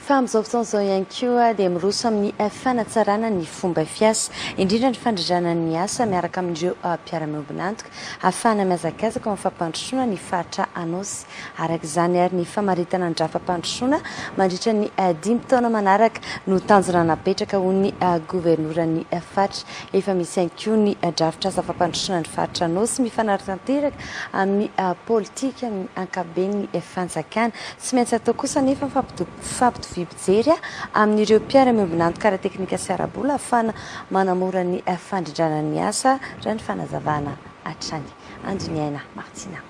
Fa amin'izao fotoana izao ihany koa dia miroso amin'ny fanatsarana ny fomba fiasa, indrindra ny fandrindrana ny asa miaraka amin'ireo mpiara-miombon'antoka ahafahana mihazakazaka ao amin'ny fampandrosoana ny faritra Anôsy. Araka izany ary ny famaritana ny drafi-pampandrosoana mandritra ny dimy taona manaraka no tanjona napetraka hoy ny governoran'ny faritra. Efa misy ihany koa ny drafitr'asa fampandrosoana ny faritra Anôsy mifanaraka tanteraka amin'ny politikan'ny ankapoben'ny fanjakana. Tsy maintsy atao kosa anefa ny fampitoviam-pijery amin'ireo mpiara-miombon'antoka ara-teknika sy ara-bola ahafahana manamora ny fandrindrana ny asa, raha ny fanazavana hatrany. Andoniaina Martina.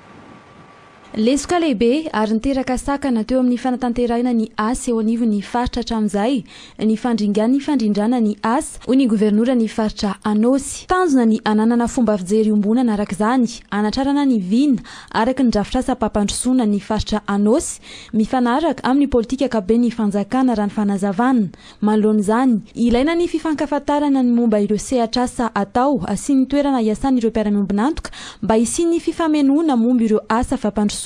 Lesoka lehibe ary niteraka sakana teo amin'ny fanatanterahina ny asa eo anivon'ny faritra hatramin'izay ny fandringan'ny fandrindrana ny asa, hoy ny governoran'ny faritra Anôsy. Tanjona ny hananana fomba fijery iombonana araka izany, hanatrarana ny vina araka ny drafitrasam-pampandrosoana ny faritra Anôsy, mifanaraka amin'ny politika ankapoben'ny fanjakana raha ny fanazavana. Manoloana izany, ilaina ny fifankafantarana ny momba ireo sehatr'asa atao sy ny toerana iasan'ireo mpiara-miombon'antoka mba hisian'ny fifamenoana momba ireo asa fampandrosoana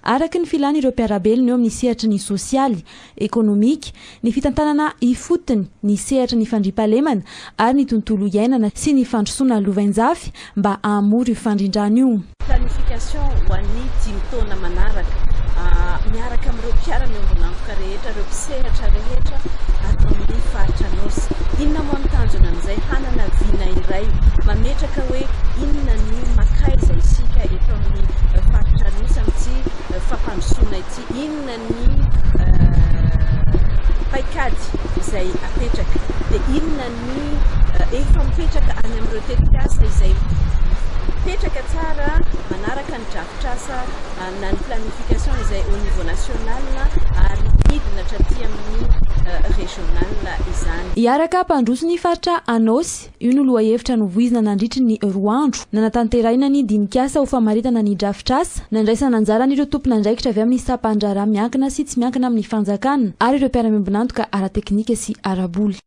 araka ny filan'ireo mpiara-belona eo amin'ny sehatry ny sosialy, ekonomika, ny fitantanana ifotony, ny sehatry ny fandriampahalemana ary ny tontolo iainana sy ny fandrosoana lovainjafy mba hahamora io fandrindrana io. Planification ho an'ny dimy taona manaraka, miaraka amin'ireo mpiara-miombon'antoka rehetra, ireo mpisehatra rehetra ato amin'ny faritra Anôsy. Inona moa ny tanjona amin'izay? Hanana vina iray mametraka hoe inona ny makaiza isika eto amin'ny faritra Anôsy amin'ity fampandrosoana ity. Inona ny paikady izay apetraka? Dia inona ny efa mipetraka any amin'ireo tetikasa izay mipetraka tsara manaraka ny drafitrasa na ny planification izay au niveau national ary midina hatraty amin'ny régional izany. Hiaraka hampandroso ny faritra Anôsy. Io no lohahevitra novoizina nandritry ny roa andro nanatanterahina ny dinikasa ho famaritana ny drafitrasa, nandraisana anjaran'ireo tompon'andraikitra avy amin'ny sampan-draharaha miankina sy tsy miankina amin'ny fanjakana ary ireo mpiara-miombon'antoka ara-teknika sy ara-bola.